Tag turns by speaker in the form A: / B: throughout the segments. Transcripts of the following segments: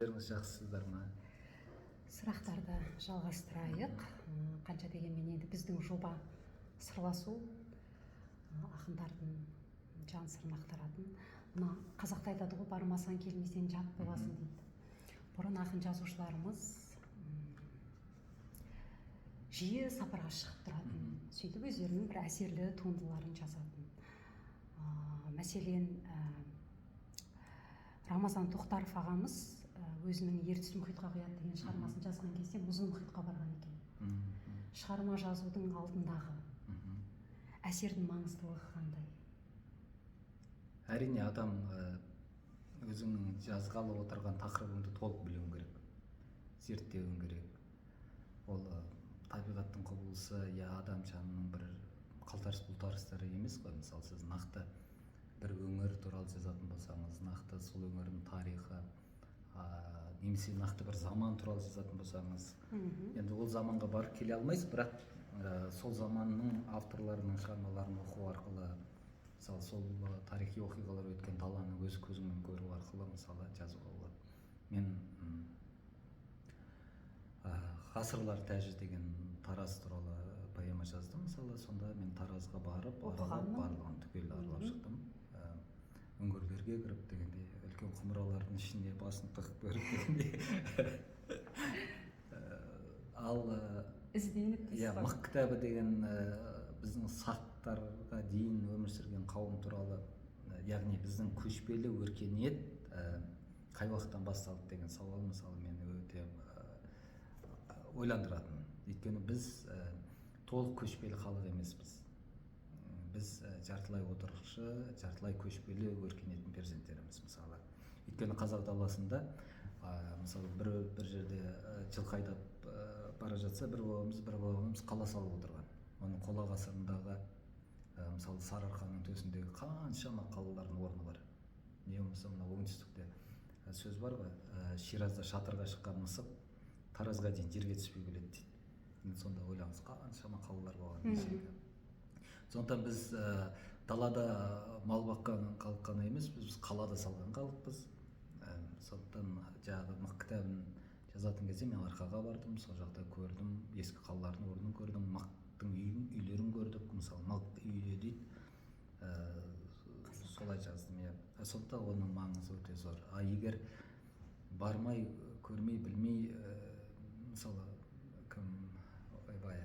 A: Өздеріңіз жақсысыздар ма?
B: Сұрақтарды жалғастырайық. Қанша дегенмен енді біздің жоба сырласу, ақындардың жан сырын ақтаратын. Мына қазақта айтады ғой, бармасаң, келмесең, жат боласың дейді. Бұрын ақын жазушыларымыз жиі сапарға шығып тұратын, сөйтіп өздерінің бір әсерлі туындыларын жазатын. Мәселен, Рамазан Тоқтаров ағамыз өзінің «Ертіс мұхитқа құяды» деген шығармасын жазған кезде мұзды мұхитқа барған екен. Шығарма жазудың алдындағы әсердің маңыздылығы қандай?
A: Әрине, адам өзіңнің жазғалы отырған тақырыбыңды толық білуің керек, зерттеуің керек. Ол табиғаттың құбылысы я адам жанының бір қалтарыс бұлтарыстары емес қой. Мысалы, сіз нақты бір өңір туралы жазатын болсаңыз, нақты сол өңірдің тарихы немесе нақты бір заман туралы жазатын болсаңыз, енді ол заманға барып келе алмайсыз, бірақ сол заманның авторларының шығармаларын оқу арқылы, мысалы, сол тарихи оқиғалар өткен даланы өз көзіңмен көру арқылы, мысалы, жазуға болады. Мен «Ғасырлар тәжі» деген Тараз туралы поэма жаздым, мысалы. Сонда мен Таразға барып, аралап,
B: Оқығанмын.
A: барлығын түгел аралап шықтым. Үңгірлерге кіріп дегендей, үлкен құмыралардың ішіне басын тығып көріп дегендей. Ал
B: Ізденіп дейсіз
A: иә
B: ғой.
A: «Мық кітабы» деген біздің сақтарға дейін өмір сүрген қауым туралы, яғни біздің көшпелі өркениет қай уақыттан басталды деген сауал, мысалы, мені өте ойландыратын. Өйткені біз толық көшпелі халық емеспіз. Біз жартылай отырықшы, жартылай көшпелі өркениеттің перзенттеріміз, мысалы. Өйткені қазақ даласында, мысалы, бір жерде жылқы айдап бара жатса, бір бабамыз қала салып отырған. Оның қола ғасырындағы, мысалы, Сарыарқаның төсіндегі қаншама қалалардың орны бар. Не болмаса мына оңтүстікте сөз бар ғой, Ширазда шатырға шыққан мысық Таразға дейін жерге түспей келеді дейді. Енді сонда ойлаңыз, қаншама қалалар болған ежелгі. Сондықтан біз далада мал баққан халық қана емеспіз, біз қалада салған халықпыз. Сондықтан жаңағы «Мық кітабын» жазатын кезде мен Арқаға бардым, сол жақта көрдім, ескі қалалардың орнын көрдім, мықтың үйін, үйлерін көрдік. Мысалы, мық үйі дейді. Солай жаздым, иә. Сондықтан оның маңызы өте зор. А егер бармай, көрмей, білмей, мысалы, кім, ойбай,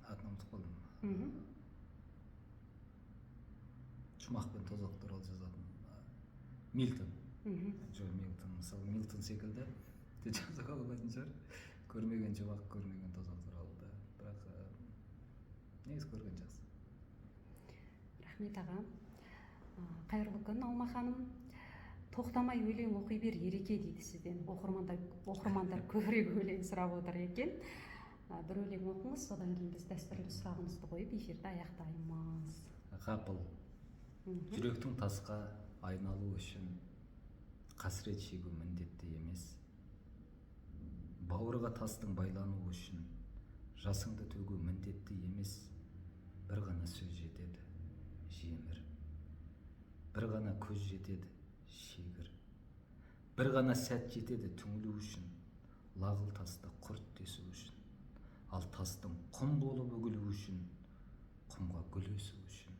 A: атын ұмытып қалдым. Жұмақ пен тозақ туралы жазатын Милтон. Джо Милтон, мысалы, Милтон секілді де жазуға болатын шығар көрмеген жұмақ, көрмеген тозақ туралы да. Бірақ негізі көрген жақсы.
B: Рахмет, аға. Қайырлы күн, Алма ханым! Тоқтамай өлең оқи бер, Ереке, дейді сізден. Оқырмандар көбірек өлең сұрап отыр екен. Бір өлең оқыңыз, содан кейін біз дәстүрлі сұрағымызды қойып, эфирді аяқтаймыз.
A: Ғапыл. Жүректің тасқа айналу үшін қасірет шегу міндетті емес. Бауырға тастың байлануы үшін жасыңды төгу міндетті емес. Бір ғана сөз жетеді, жемір. Бір ғана көз жетеді, шегір. Бір ғана сәт жетеді түңілу үшін, лағыл тасты құрт десу үшін. Ал тастың құм болып үгілу үшін, құмға гүл өсу үшін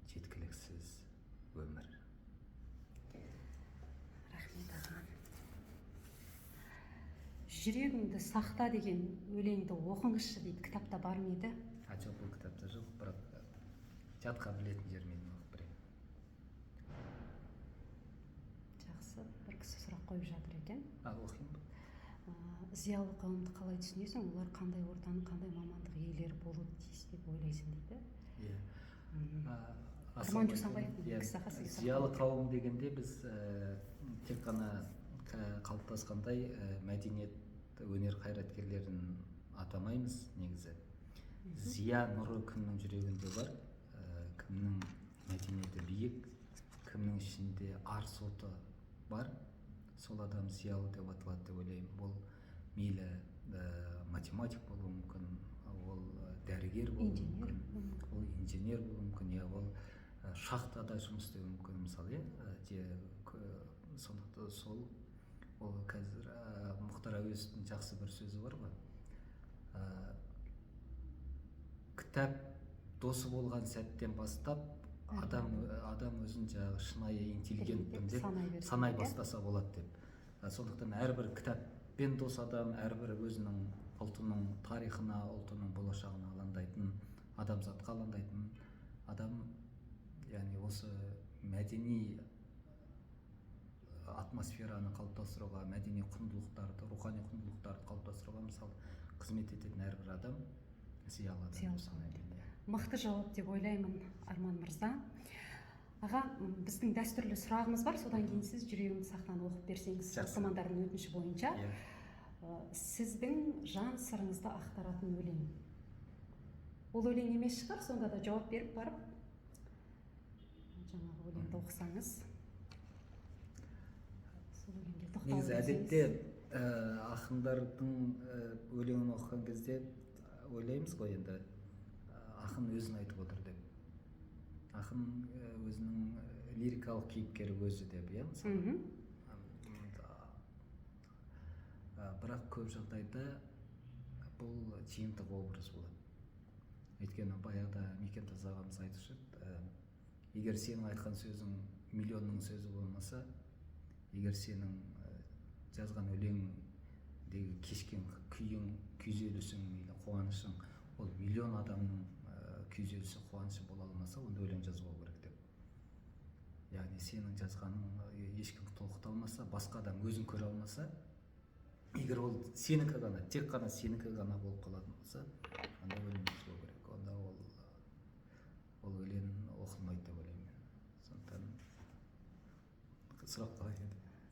A: жеткіліксіз өмір.
B: Рахмет, аға. «Жүрегіңді сақта» деген өлеңді оқыңызшы дейді. Кітапта бар ма еді?
A: А, жоқ, бұл кітапта жоқ, бірақ жатқа білетін жермен оқып берейін.
B: Жақсы. Бір кісі сұрақ қойып жатыр екен.
A: А, оқиын ба?
B: Зиялы қауымды қалай түсінесің? Олар қандай ортаның, қандай мамандық иелері болуы тиіс деп ойлайсың дейді.
A: Иә.
B: Арман Жусанбаев
A: Иә,
B: кісі, аға, сізге сұрақ
A: зиялы
B: қойды.
A: қауым дегенде біз тек қана қалыптасқандай мәдениет, өнер қайраткерлерін атамаймыз негізі. Зия нұры кімнің жүрегінде бар, кімнің мәдениеті биік, кімнің ішінде ар соты бар, сол адам зиялы деп аталады деп ойлаймын. Ол мейлі математик болуы мүмкін, ол дәрігер болуы
B: Инженер
A: мүмкін,
B: болуы мүмкін.
A: ол инженер болуы мүмкін, иә, ол шахтада жұмыс істеуі мүмкін, мысалы, иә, Сондықтан сол ол қазір Мұхтар Әуезовтің жақсы бір сөзі бар ғой, кітап досы болған сәттен бастап адам өзін жаңағы шынайы интеллигентпін деп санай бастаса болады деп. Сондықтан әрбір кітаппен дос адам, әрбір өзінің ұлтының тарихына, ұлтының болашағына алаңдайтын, адамзатқа алаңдайтын адам, яғни осы мәдени атмосфераны қалыптастыруға, мәдени құндылықтарды, рухани құндылықтарды қалыптастыруға, мысалы, қызмет ететін әрбір адам зиялы адам деп санаймын.
B: Мықты жауап деп ойлаймын, Арман мырза. Аға, біздің дәстүрлі сұрағымыз бар, содан кейін сіз «Жүрегімді сақтаны» оқып берсеңіз, оқырмандардың өтініші бойынша. Сіздің жан сырыңызды ақтаратын өлең. Ол өлең емес шығар, сонда да жауап беріп барып жаңағы өлеңді оқысаңыз. Сол өлеңге тоқталып
A: Негізі
B: өтсеңіз.
A: әдетте ақындардың өлеңін оқыған кезде ойлаймыз ғой енді, ақын өзін айтып отыр деп, ақын өзінің лирикалық кейіпкері өзі деп, иә, мысалы. Бірақ көп жағдайда бұл жиынтық образ болады. Өйткені баяғыда Мекемтас ағамыз айтушы еді, егер сенің айтқан сөзің миллионның сөзі болмаса, егер сенің жазған өлеңдегі кешкен күйің, күйзелісің мейлі қуанышың, ол миллион адамның күйзелісі, қуанышы бола алмаса, онда өлең жазбау керек деп. Яғни сенің жазғаның ешкім толқыта алмаса, басқа адам өзін көре алмаса, егер ол сенікі ғана, тек қана сенікі ғана болып қалатын болса, онда өлең жазбау керек, онда ол өлең оқылмайды деп ойлаймын мен. Сондықтан сұрақ қалай еді?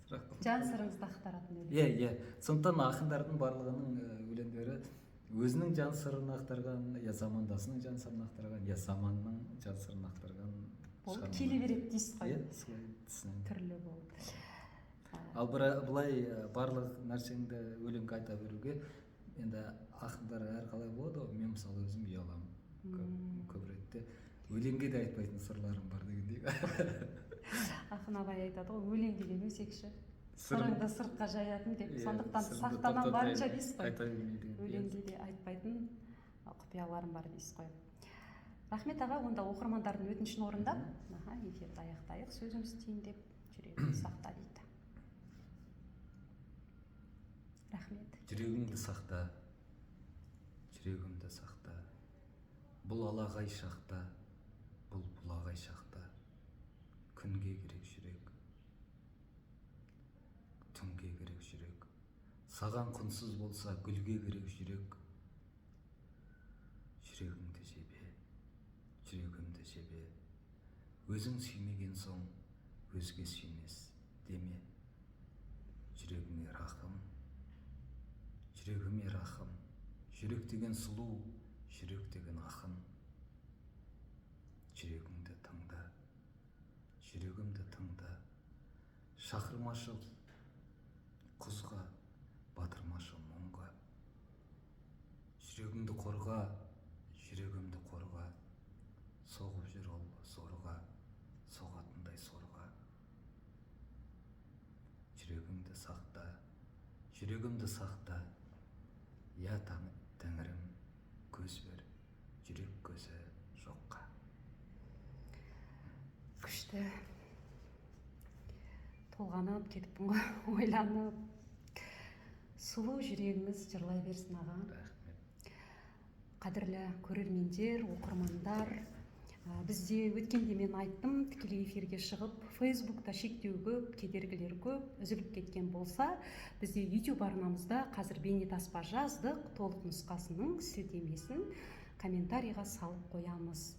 A: Сұрақ қалай?
B: Жан сырыңызды ақтаратын өлең.
A: Иә, сондықтан ақындардың барлығының өлеңдері өзінің жан сырын ақтарған, я замандасының жан сырын ақтарған, я заманның жан сырын ақтарған
B: Болып
A: шығармалар.
B: келе береді дейсіз ғой.
A: Иә, солай түсінемін.
B: Түрлі болып.
A: Ал былай барлық нәрсеңді өлеңге айта беруге енді ақындар әрқалай болады ғой. Мен, мысалы, өзім ұяламын көп ретте, өлеңге де айтпайтын сырларым бар дегендей.
B: Ақын Абай айтады ғой, өлең деген өсекші, сырыңды сыртқа жаятын деп.
A: Иә,
B: Сондықтан
A: сырыңды
B: сақтанам
A: тоқтатпай
B: барынша дейсіз ғой.
A: айта бермей деген, иә.
B: Өлеңге де айтпайтын құпияларым бар дейсіз ғой. Рахмет, аға. Онда оқырмандардың өтінішін орындап, аха, эфирді аяқтайық сөзіміз түйіндеп. «Жүрегіңді сақта» дейді. Рахмет.
A: Жүрегіңді сақта, жүрегімді сақта, бұл алағай шақта, бұл бұлағай шақта. Күнге керек жүрек, түнге керек жүрек, саған құнсыз болса, гүлге керек жүрек. Жүрегіңді жебе, жүрегімді жебе, өзің сүймеген соң өзге сүймес деме. Жүрегіңе рахым, жүрегіме рахым, жүрек деген сұлу, жүрек деген ақын. Жүрегіңді тыңда, жүрегімді тыңда, шақырмашы құзға, батырмашы мұңға. Жүрегіңді қорға, жүрегімді қорға, соғып жүр ол зорға, соғатындай сорға. Жүрегіңді сақта, жүрегімді сақта, я тәңірім, көз бер жүрек көзі жоққа.
B: Күшті. Толғанып кетіппін ғой, ойланып. Сұлу жүрегіңіз жырлай берсін, аға.
A: Рахмет.
B: Қадірлі көрермендер, оқырмандар, бізде өткенде мен айттым, тікелей эфирге шығып, Фейсбукта шектеу көп, кедергілер көп, үзіліп кеткен болса, бізде YouTube арнамызда қазір бейнетаспа жаздық, толық нұсқасының сілтемесін комментарийға салып қоямыз.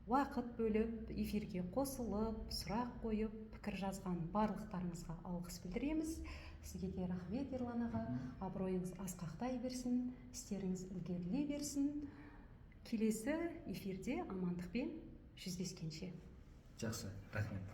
B: Уақыт бөліп, эфирге қосылып, сұрақ қойып, пікір жазған барлықтарыңызға алғыс білдіреміз. Сізге де рахмет, Ерлан аға. Абыройыңыз асқақтай берсін, істеріңіз ілгерілей берсін. Келесі эфирде амандықпен жүздескенше.
A: Жақсы, рахмет.